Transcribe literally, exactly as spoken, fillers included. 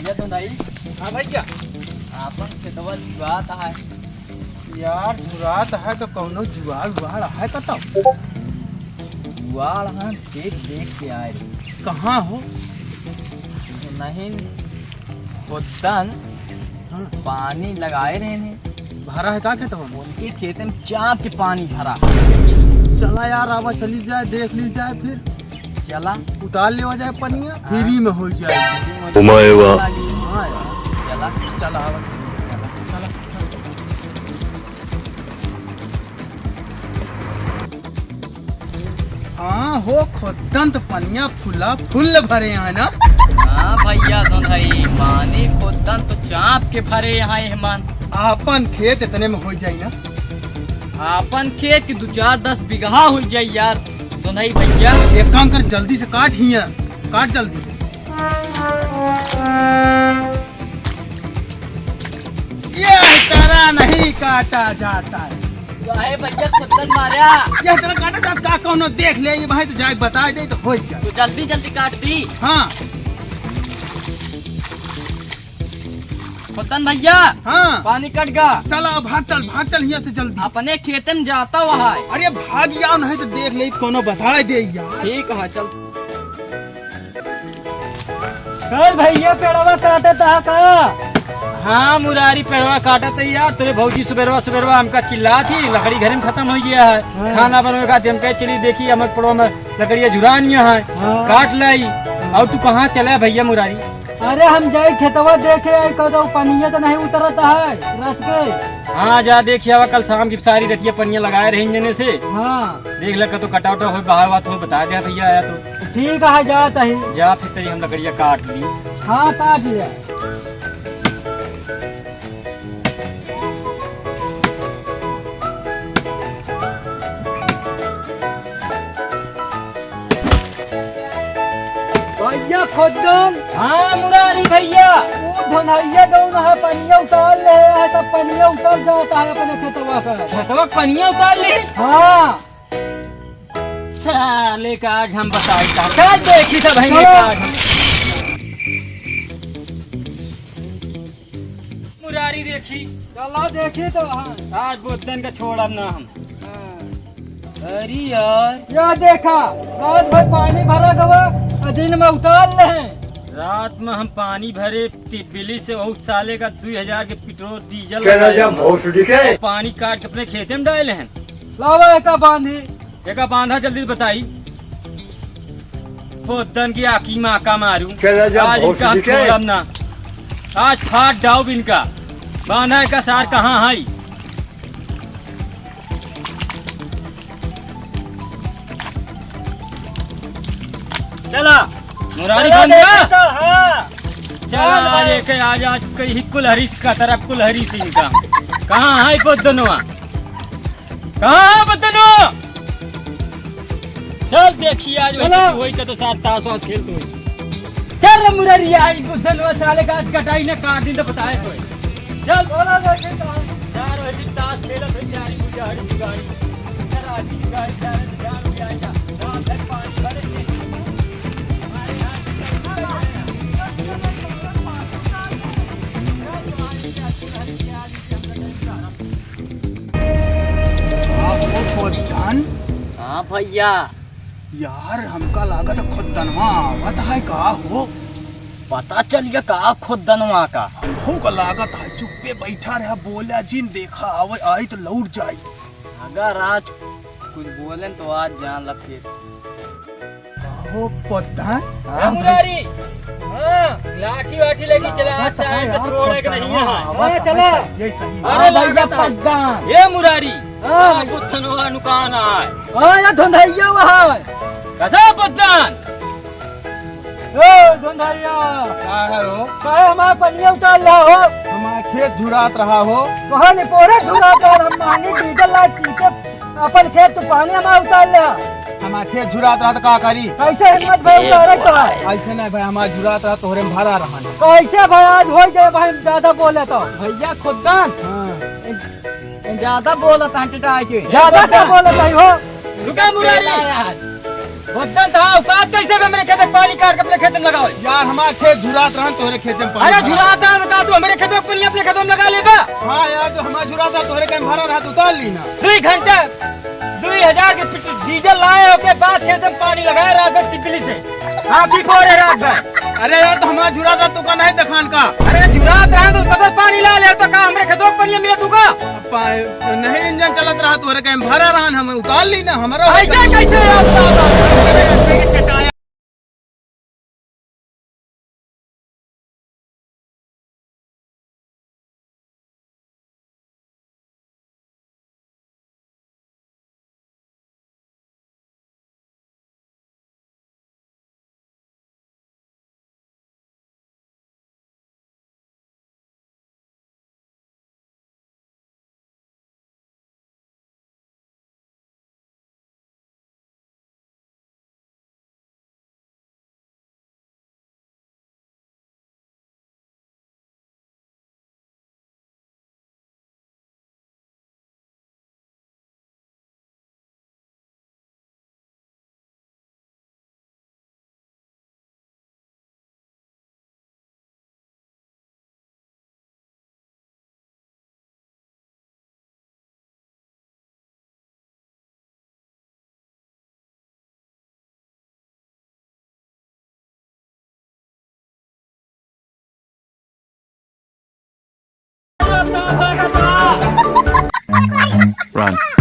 ये तो नहीं। हाँ भैया। आपन खेतवा जुआत है। यार, जुआत है तो कौनो जुआड़ उआड़ है का तो? जुआड़ हम खेत देख के आए रहे। कहाँ हो? नहीं, खुद्दन हाँ। पानी लगाए रहे ने। भरा है का खेतवा में? उनके खेते में चाप के पानी भरा। चला यार, आवा चली जाए, देख ली जाए फिर। चला। उतार लेवा जाए पनिया, हाँ। फ्री में हो जाए। ओमाए वा। हाँ यार। चला। चला, आवा चली जाए। चला। हाँ हो, खुद्दन तो पनिया फुला फुल भरे हैं ना? हाँ भैया, सुन है, पानी खुद्दन तो चाप के भरे हैं एहमन। आपन खेत इतने में हो जाई ना? आपन खेत की दो चार दस बीघा हो जाई यार, सुन है भैया। एक काम कर, जल्दी से काट हिया, काट जल्दी। ये तरह नहीं काटा जाता है। काहे भैया खुद्दन मारा? ये तरह काटा जाता का? कौनो देख ले, ये भाई तो जाए बता दे तो हो गया। तो जल्दी जल्दी काट दी। हाँ। खुद्दन भैया। हाँ। पानी कट गा। चला, भाग चल, भाग चल हिया से जल्दी। अपने खेते में जाता हुआ है। अरे भाग या, नहीं तो देख ले, कौनो बता दे यार। ठीक है, चल। कल भैया पेड़वा काटत हा का? हाँ मुरारी, पेड़वा काटत है यार। तोरे भौजी सुबेरवा सुबेरवा हमका चिल्ला थी, लकड़ी घरे में खतम हो गया है। हाँ। खाना बनवे का हम कहे चली देखी, हमर पेड़वा में लकड़िया झुरानिया है। हाँ। काट लाई। और तू कहाँ चला भैया मुरारी? अरे हम जाई खेतवा देखे आई, कदौ पनिया तो नहीं उतरत है रस के। हाँ जा देखिए, आवा कल शाम की सारी रतिया पनिया लगाए रही जने से। हाँ। देख ले कतो कटौटा हो, बहाव तो बता दे भैया आया तो। ठीक है, जात ही। जा फिर तेरी हम लकड़िया काट ली। हाँ, काट लिया। भैया खुद्दन। हाँ मुरारी भैया। वो धनैया जौन है, पनिया उतार ले है, सब पनिया उतर जाता है अपने खेतवा का। खेतवा का पनिया उतार ली? हाँ। साले का आज हम बताई का। चल देखी था भैया चलो। का आज हम। मुरारी देखी। चला देखी तो हाँ। आज बोतन का छोड़ब ना हम। हाँ। अरे यार। या देखा, रात भर पानी भरा गवा, और दिन में उतार ले हैं। रात में हम पानी भरे टिबिली से, बहुत साले का दुई हजार के पेट्रोल डीजल तेरा लगाया जब हुआ। भोसड़ी के। और पानी काट के अपने खेते में डाले हैं। लावा एका बांधी। एका बांधा जल्दी से बताई। पोतन की आँखी माँ का मारू। चला जा आज इनका हम भोसड़ी के। छोड़ब ना। आज फाट डाउब इनका। बांधा का सार कहाँ है? चला। मुरारी चला बंद देखी कर। तो, हाँ। चला, चल आज भाई। एक आज, आज कहीं कुलहरी से कतरा कुलहरी से इनका। कहाँ है पोतनवा? कहाँ है बदनो? चल देखिए आज वही चलो। तो, वही का तो साथ ताश वाश खेलते हुए। चल रे मुरारी, आई बदनो साले का आज कटाई ना काट दिन तो बताए तो। चल। बोला देखिए तो। चार बजे ताश खेलत है, चारी बुझाड़ी बुझाड़ी। चार आदमी बुझाड़ी, चार बजे जान हो जाएगा। रात भर पानी भरे थे। हमारे यहाँ का हो खोदन? हाँ भैया। यार, हमका लागत है खोदनवा आवत है का हो? पता चल गया का खोदनवा का? हमहू का लागत है, चुप्पे बैठा रहा, बोला जिन, देखा आवे, आई तो लौट जाई। अगर आज कुछ बोलेन तो आज जान ला फिर। हो पद्दा? ए मुरारी, हाँ, लाठी वाठी लेके चला, आज साहब का छोड़े के नहीं है। हाँ, चला। ये सही। अरे हाँ, भैया लागत है। पद्दा। ए मुरारी, हाँ। हाँ, बुद्धनवा नुकान आए। हाँ, ये धुंधैया वहाँ। कसा पद्दान? ए धुंधैया। का है हो? काहे हमार पनिया उतार ला हो? हमार खेत झुरात रहा हो। कहाँ निपोरे झुरात रहा, हम महंगी डीजल ला चीके अपन खेत तू पानी हमार उतार ले। हमार खेत झुरात रहा तो का करी? कैसे हिम्मत भाई उतारे तो है? ऐसे नहीं भाई, हमार झुरात रहा तोहरे में भरा रहा ना। कैसे भाई आज हो गए भाई ज्यादा बोले तो? भैया खुद्दन। हाँ। ज्यादा बोलत हन टिटा के। ज्यादा क्या बोलत है हो? रुका मुरारी। यार। होतन तो औकात कैसे बे हमरे खेते पानी काट के अपने खेते में लगावे? यार, हमार खेत झुरात रहन, तोहरे खेते में पानी अरे, भरा। झुरात रहन तो का तू हमरे खेते में पानी अपने खेते में लगा लेबा? हाँ यार, जो हमार झुरात रहन, तोहरे कहीं भरा रहत, उतार ली ना। दुई घंटा, दुई हजार के पेट्रोल, डीजल लाए, ओके बाद खेते में पानी लगाए रात भर टिकली से। आँखी फोड़े रात भर। अरे यार, तो हमार झुरात रहन, तू का नहीं देखान का? अरे, झुरात रहन तो तबे पानी ला ले, तो का हमरे खेतों के पनिया मिला तू का? पा-, नहीं इंजन चलत रहा, तोहरे कहीं भरा रहन, हमें उतार ली ना, हमारा ऐसा कैसे यार? Run.